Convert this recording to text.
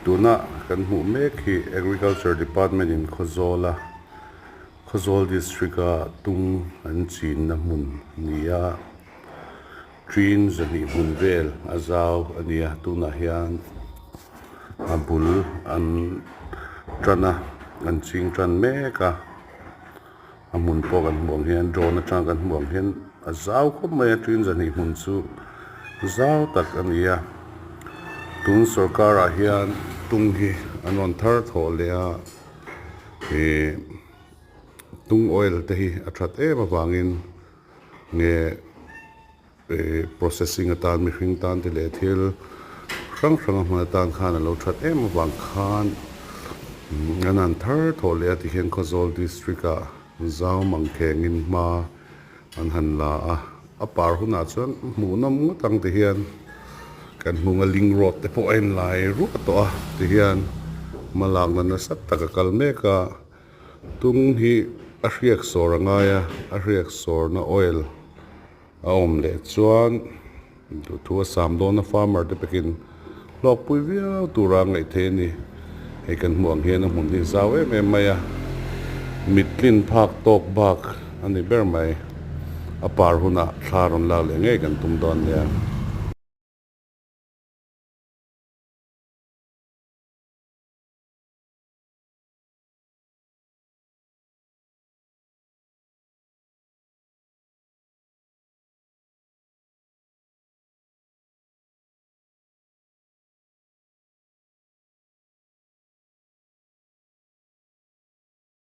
Tuna kan hmuh mek hi Agriculture Department in Khawzawl a Khawzawl District a tung an chinna hmun a ni a, ṭin zahnih hmun vel a zau a ni a, tunah hian a bul an ṭan a, an ching ṭan mek a, a hmun pawh kan hmuh ang hian drone aṭang kan hmuh ang hian a zau khawp mai a, ṭin zahnih hmun chu zau tak a ni a, tun sorkar ah hian tung hi an rawn thar thawh leh a, ih tung oil te hi a that em avangin nge ih processing atan mihring tan te leh thil hrang hrang a hman atan khan a lo that em avang khan an han thar thawh leh a tikhian Khawzawl district ah zau mang khengin hma an han la a a par hunah chuan hmuhnawm ngawt ang ti hian kan hmung a link road te pawh a inlai ruah tawh a tihian hma lakna nasa tak a kal mek a tung hi a hriak sawr a ngai a a hriak sawrna oil a awm leh chuan duhthu a sam dawn a farmer te pekin hlawkpui viau tura a ngaih theih a ni hei kan hmuh ang hian a hmun hi zau em em mai a mittlin phak tawk bak a ni ber mai a par hunah thla rawn lak leh ngei kan tum dawn nia.